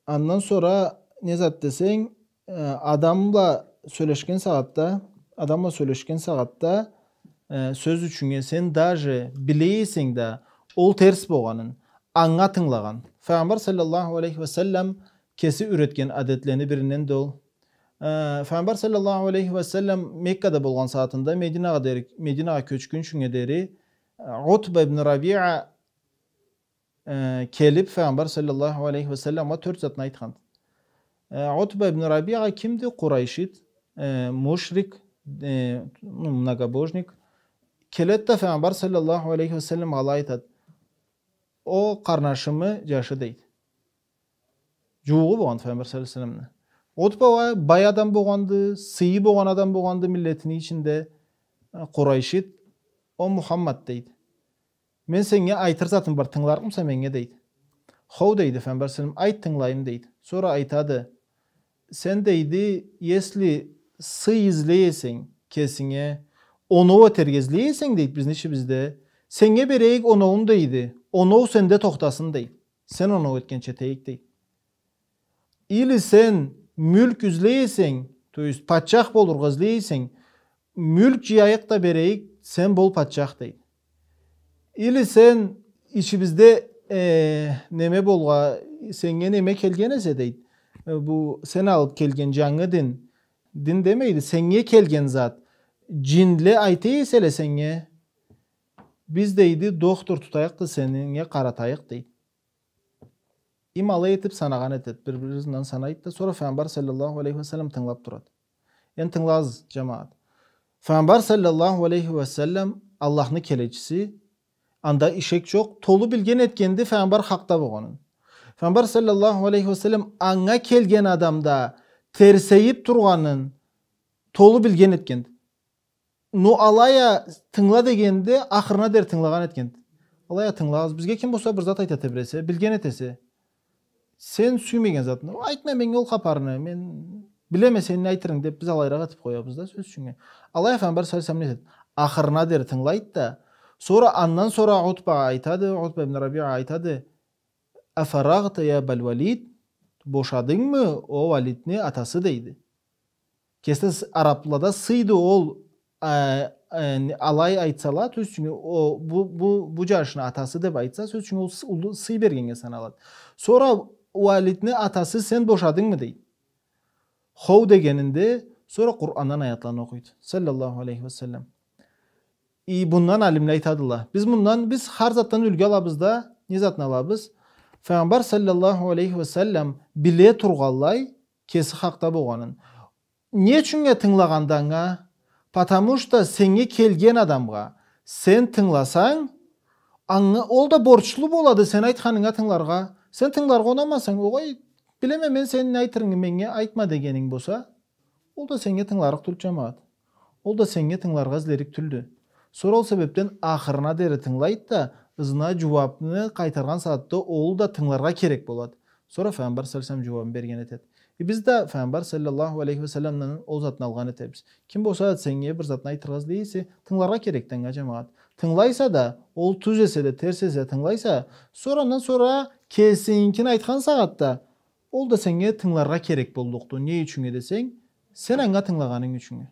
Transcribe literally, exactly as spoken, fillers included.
Андан сора не зат десенг, э, адам бла сёлешген сагъатда, адам бла сёлешген сагъатда, э, сёз ючюннге сен даже биле эсенг да, ол терс болгъанын, анга тынгылагъан. Файгъамбар саллаллаху алейхи ва саллам кеси юретген адетлени биринден да ол. Э, Файгъамбар саллаллаху алейхи ва саллам Меккада болгъан сагъатында Мединагъа дери, Мединагъа кёчгюнчюннге дери, э, Утба ибн Рабиа э, келип, Файгъамбар саллаллаху алейхи ва салламгъа тёрт затны айтхан. Э, Утба ибн Рабиа кимди? Къурайшид, э, мушрик, э, ну, многобожник. Келет да Файгъамбар саллаллаху алейхи ва салламгъа алай айтат: «О къарнашымы джашы», — дейди. Джууугъу болгъанды Файгъамбар саллаллаху алейхи ва салламны. Утба уа бай адам болгъанды, сыйы болгъан адам болгъанды миллетини ичинде, э, Къурайшид. «О Мухаммад, — дейди, — мен сеннге айтыр затым бар, тынгыларыкъмыса меннге?» — дейди. «Хоу, — дейди Файгъамбар саллаллаху алейхи ва саллам, — айт, тынгылайым», — дейди. Сора айтады: «Сен, — дейди, — если сый излей эсенг кесинге, оноу этерге излей эсенг, — дейди, — бизни ичибизде, сеннге берейик оноуну, — дейди, — оноу сенде тохтасын, — дейди. — Сен оноу этгенча этейик», — дейди. Или сен мюлк излей эсенг, то есть патчах болургъа излей эсенг, мюлк джыяйыкъ да берейик, сен бол патчах, дейди. Или сен ичибизде, э, неме болгъа, сеннге неме келген эсе, дейди. Э, бу сен алып келген джангы дин, дин демейди, сеннге келген зат, джинле айта эселе сеннге, биз, дейди, дохтур тутайыкъ да сеннге къаратайыкъ, дейди. Им алай этип санагъан этет, бир-бир ызындан санайт да, сора Файгъамбар саллаллаху алейхи ва саллам тынгылап турат. Энди тынгылагъыз, джамагъат. Файгъамбар саллаллаху алейхи ва саллам Аллахны келечиси, анда ишек джокъ, толу билген этгенди Файгъамбар хакъда болгъанын. Файгъамбар саллаллаху алейхи ва саллам анга келген адамда терсейип тургъанын толу билген этгенди. Но алай а тынгыла дегенде, ахырына дери тынгылагъан этгенди. Алай а тынгылагъыз. Бизге ким болса бир зат айта тебиресе, билген этесе, сен сюймеген затны, «Айтма меннге ол хапарны, мен билеме сени айтырынгы», — деп, биз алайыракъ этип къоябыз да, сёз ючюннге. Алай а Файгъамбар саллаллаху алейхи ва саллам не этеди? Ахырына дери тынгылайт да, сора андан сора Утбагъа айтады, Утба ибн Рабиа айтады: «Афарагъта я Абал Валид?» «Бошадынгмы, о Валидни атасы?» — дейди. Кеси с-, араблада сыйды ол, э, э, алай айтсала, то есть, о, бу, бу, бу джашны атасы деп айтса, сёз ючюн, ол с-, уллу сый бергеннге саналады. Сора Валидни атасы: «Сен бошадынгмы?» — дейди. «Хоу», — дегенинде, сора Къурандан аятланы окъуйду. Саллаллаху алейхи ва саллам. И бундан алимле айтадыла. Биз мындан, биз хар затдан юлгю алабыз да, не затны алабыз? Файгъамбар саллаллаху алейхи ва саллам биле тургъанлай кеси хакъда болгъанын. Не ючюннге тынгылагъанды анга? Потому что сеннге келген адамгъа сен тынгыласанг, анга, ол да борчлу болады сен айтханынга тынгыларгъа. Сен тынгыларгъа унамасанг, огъай, билеме мен сени айтырынгы, меннге айтма дегенинг болса, ол да сеннге тынгыларыкъ тюлдю, джамагъат. Ол да сеннге тынгыларгъа излерик тюлдю. Сора ол себепден ахырына дери тынгылайт да, ызына джууабны къайтаргъан сагъатда ол да тынгыларгъа керек болады. Сора Файгъамбар саллаллаху алейхи ва саллам джууабын берген этеди. Э, биз да Файгъамбар саллаллаху алейхи ва салламдан ол затны алгъан этебиз. Ким болса да сеннге бир затны айтыргъа излей эсе, тынгыларгъа керекди анга, джамагъат. Тынгылайса да, ол тюз эсе да, терс эсе да тынгылайса, сора андан сора кесингикин айтхан сагъатда, ол да сеннге тынгыларгъа керек боллукъду. Не ючюннге десенг, сен анга тынгылагъанынг ючюннге.